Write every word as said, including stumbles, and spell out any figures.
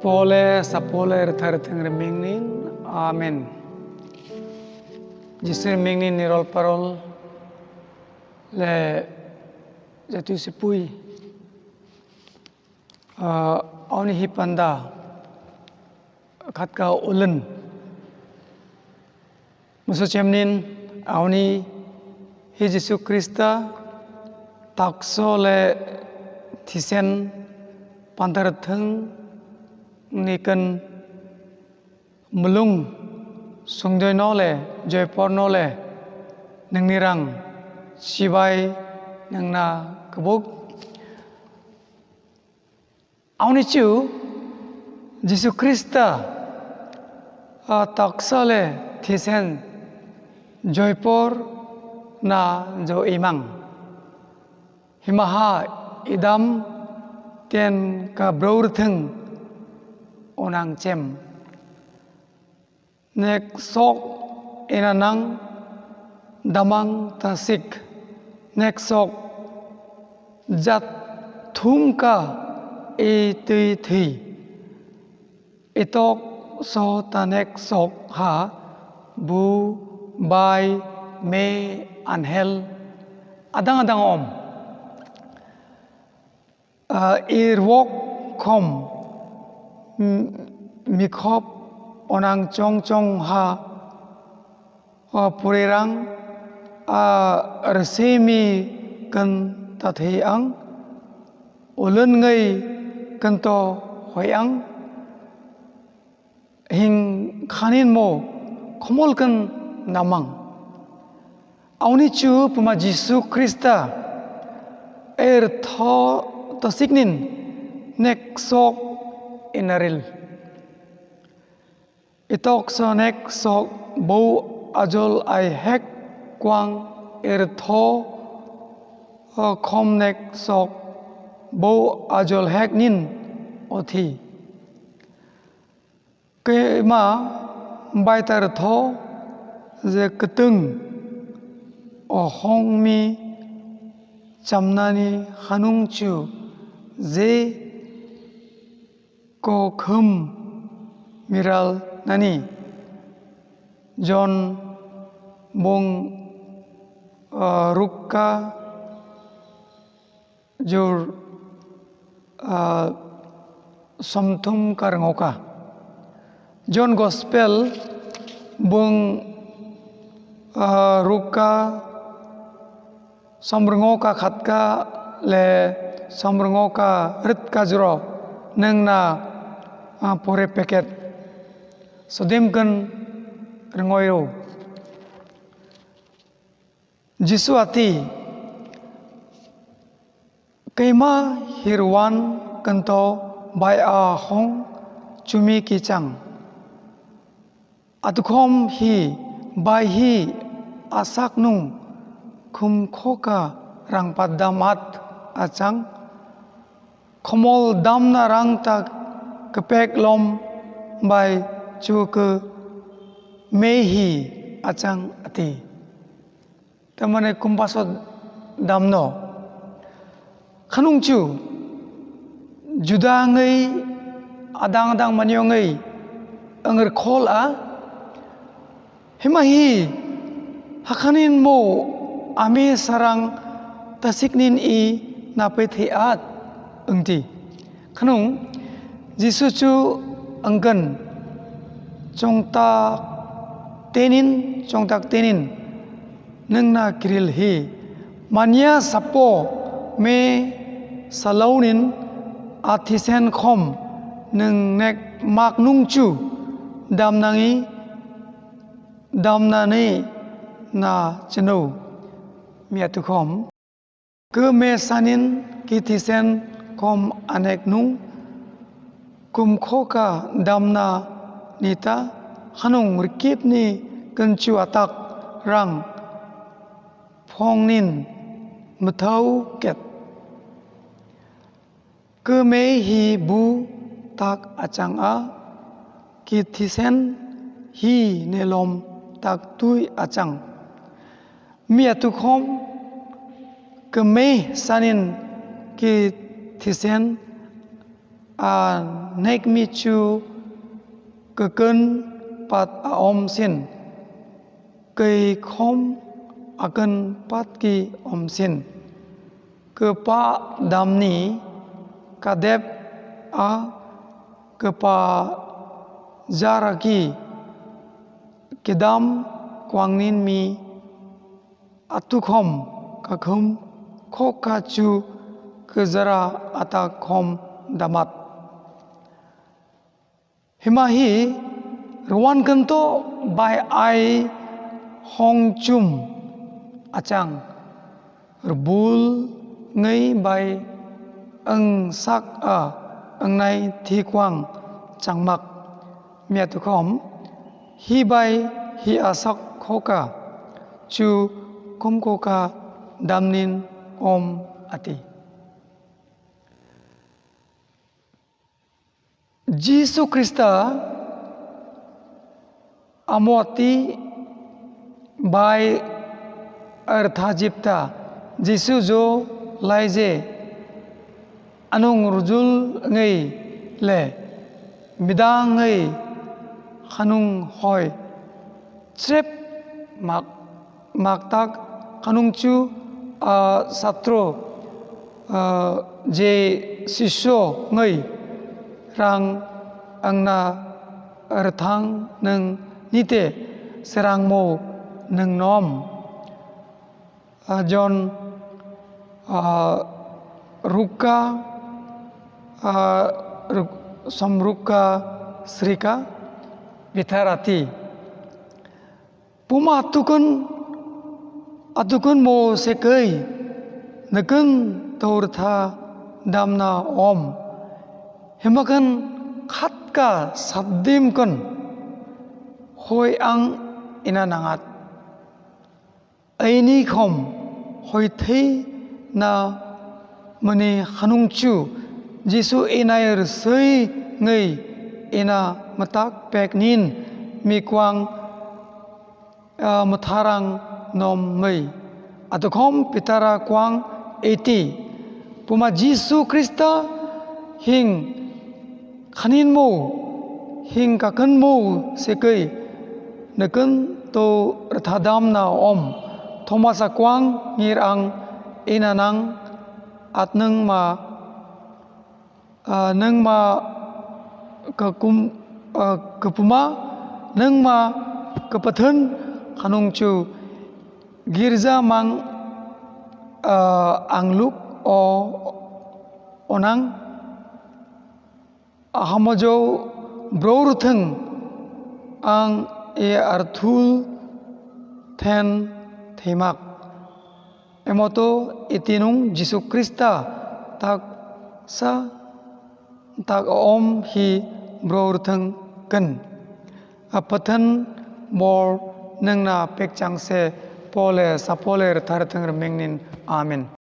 Pole sapole rwtha rwthwng rwmingni. Amen. Jisur mingni nirol parol le jatui sipui. Ah, aoni hi panda khatka ulun. Musu chemnin aoni hi Jisu Krista takso le thisen pantar thung ni kan mulung sungdoi no le joipor no le nungni rang chibai nungna kubuk. Aoni chu Jisu Krista a taksa le thisen joipor na jo imang. Himaha idam ten ka bror thung onang chem. Nek sok ina nang damang ta sik. Nek sok jat thum ka e tui thui. Itok so ta nek sok ha bu bai me anhel adang adang om. Ah, i rwk khom, m-, mikhop onang chong chong ha, o purirang, a rwsimi kan tathwi ang, ulun ngwi kanto hoi ang. Hing khanin mo khomol kan namang. Auni chu puma Jisu Krista er tho tosiknin nek sok inaril. Itok so nek sok bou ajol ai hek kwang er tho, o khom nek sok bou ajol hek nin othi. Kema baitar tho je kwtwng ohongmi chamnani hanung chu je kokhum miral nani jon bung, ah, rukka jur, ah, somthum karngoka. John Gospel bung, ah, rukka somrwngo ka khatka le somrwngo ka rwtka juro nwng na, ah, pore peket sodim kan rwngoi rw. Jisu ati keima hirwan kanto bai a hong chumi kichang. Atukhom hi bai hi asak nung khum khoka rangpat damat achang. Khomol damna rang tak kepek lom bai chuke mei hi achang ati. Tamane kumpaso damno. Khanungchu juda ngei adang adang manyo ngei angr khol a. Himahi hakhanin mo ame sarang tasiknin i nape the at engti. Khanung Jisu chu angkan chongtak tenin, chongtak tenin nengna kiril hi. Mania sapo me salaunin athisen khom neng nek mak nungchu damnangi damnani na cheno miatukhom. Keme sanin kithisen kom anek nung kumkhoka damna nita hanung rikipni kenchu atak rang phongnin methau ket. Kemei hi bu tak achang a, kithisen hi nelom tak tui achang. Miya tukhom kemei sanin kithisen a nekmi chu kakun pat a om sin, kei khom akun pat ki om sin. Kpa damni kadep a kpa jaraki kedam kwangnin mi atukhom kakhum khoka chu kejara ata khom damat. Himahi rwan kento bai ai hong chum achang rbul ngei bai ang sak a angnai thikwang changmak miatukhom hi bai hi asak khoka chu khumkhoka damnin om ati. Jisu Krista amoti bai artha jipta Jisu jo laije anung rujul ngei le bidang ngei khanung hoi chrep mak maktak khanungchu a satro je sisyo ngei rang angna rthang nung nite serangmo nung nom. Jon rukka somrukka srika bitharati. Puma atukun atukun mo sekei nekun taur tha damna om hemakan khatka sabdim kun hoi ang ina nangat. Aini khom hoi thei na mani khanungchu Jisu inai rsei ngei ina matak pek nin mikwang mtharang nom mei. Atukhom pitara kwang eti. Puma Jisu Krista hing khaninmo hing kakunmo sekei nekun to rthadam na om. Thomasa kwang ngir ang ina nang atnung ma nungma kakum kapuma nungma kapathun khanungchu girja mang angluk o onang ahamojo bror thung ang e arthul then themak. Emoto itinung Jisu Krista tak sa tak om hi bror thung kun. Apathan bor nengna pekchang se pole sapole thar thung remengnin. Amen.